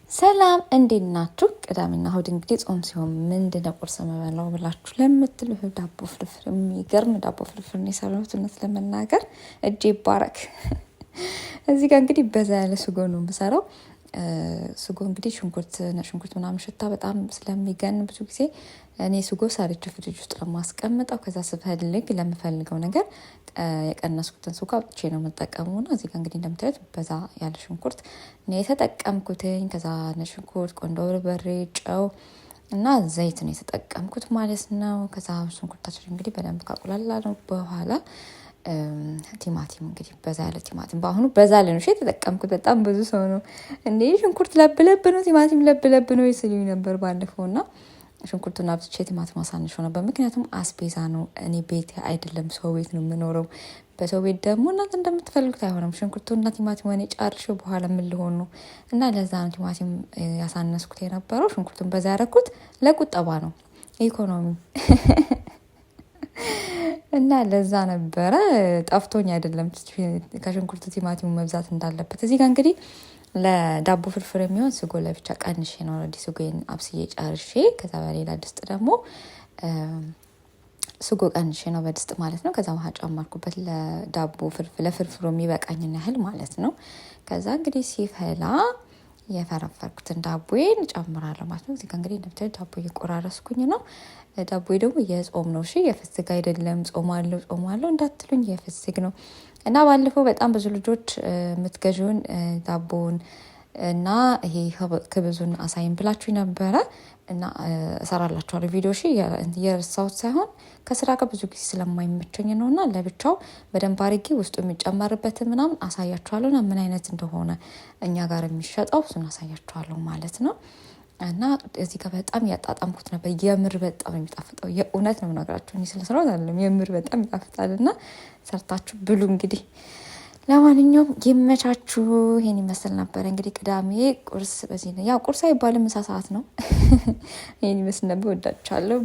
ሰላም እንዴት ናችሁ? ቅዳሜና እሁድ እንግዲህ ጾም ሲሆን ምንድነው ቁርስ የምበላው ብላችሁ ለምትሉ ዳቦ ፍርፍር፣ የሚገርም ዳቦ ፍርፍር ነው የሰራሁት። እውነት ለመናገር እጄ ይባረክ። እዚህ ጋር እንግዲህ በዛ ያለ ስጎ ነው የምሰራው። ስጎ እንግዲህ ሽንኩርት ሽንኩርት ምናምን ሽታ በጣም ስለሚገን ብዙ ጊዜ እኔ ስጎ ሰርቼ ፍሪጅ ውስጥ ለማስቀምጠው ከዛ ስፈልግ ለምፈልገው ነገር የቀነስኩትን ስጎ አውጥቼ ነው የምጠቀመው። ና እዚህ ጋር እንግዲህ እንደምታዩት በዛ ያለ ሽንኩርት ነው የተጠቀምኩትኝ። ከዛ ነጭ ሽንኩርት፣ ቆንዶ በርበሬ፣ ጨው እና ዘይት ነው የተጠቀምኩት ማለት ነው። ከዛ ሽንኩርታችን እንግዲህ በደንብ ካቁላላ ነው በኋላ ቲማቲም እንግዲህ በዛ ያለ ቲማቲም በአሁኑ በዛ ያለ ነው የተጠቀምኩት። በጣም ብዙ ሰው ነው እንዴ ሽንኩርት ለብለብ ነው ቲማቲም ለብለብ ነው ሲሉኝ ነበር ባለፈው እና ሽንኩርቱን አብዝቼ ቲማቲም አሳንሾ ነበር። ምክንያቱም አስቤዛ ነው። እኔ ቤት አይደለም ሰው ቤት ነው የምኖረው። በሰው ቤት ደግሞ እናንተ እንደምትፈልጉት አይሆንም። ሽንኩርቱና ቲማቲም እኔ ጨርሼ በኋላ ምን ልሆን ነው? እና ለዛ ነው ቲማቲም ያሳነስኩት የነበረው። ሽንኩርቱን በዛ ያደረኩት ለቁጠባ ነው፣ ኢኮኖሚ እና ለዛ ነበረ። ጠፍቶኝ አይደለም ከሽንኩርቱ ቲማቲሙ መብዛት እንዳለበት። እዚህ ጋር እንግዲህ ለዳቦ ፍርፍር የሚሆን ስጎ ለብቻ ቀንሼ ነው already ስጎዬን አብስዬ ጨርሼ፣ ከዛ በሌላ ድስት ደግሞ ስጎ ቀንሼ ነው በድስት ማለት ነው። ከዛ ውሃ ጨመርኩበት ለዳቦ ፍርፍር ለፍርፍሩ የሚበቃኝን ያህል ማለት ነው። ከዛ እንግዲህ ሲፈላ የፈረፈርኩትን ዳቦዬን እጨምራለሁ ማለት ነው። እዚህ ጋር እንግዲህ እንደምታዩት ዳቦ እየቆራረስኩኝ ነው። ዳቦዬ ደግሞ የጾም ነው። እሺ የፍስክ አይደለም። ጾም አለው ጾም አለው እንዳትሉኝ የፍስክ ነው። እና ባለፈው በጣም ብዙ ልጆች የምትገዢውን ዳቦውን እና ይሄ ክብዙን አሳይን ብላችሁ ነበረ እና እሰራላችኋለሁ ቪዲዮ። እሺ የረሳሁት ሳይሆን ከስራ ጋር ብዙ ጊዜ ስለማይመቸኝ ነው። እና ለብቻው በደንብ አድርጌ ውስጡ የሚጨመርበትን ምናምን አሳያችኋለሁ እና ምን አይነት እንደሆነ እኛ ጋር የሚሸጠው እሱን አሳያችኋለሁ ማለት ነው። እና እዚህ ጋር በጣም ያጣጣምኩት ነበር። የምር በጣም የሚጣፍጠው የእውነት ነው የምነግራችሁ። እኔ ስለሰራሁት አይደለም፣ የምር በጣም ይጣፍጣል። እና ሰርታችሁ ብሉ እንግዲህ። ለማንኛውም ይመቻችሁ። ይሄን ይመስል ነበር እንግዲህ ቅዳሜ ቁርስ በዚህ ነው። ያው ቁርስ አይባልም ምሳ ሰዓት ነው። ይሄን ይመስል ነበር። ወዳችኋለሁ።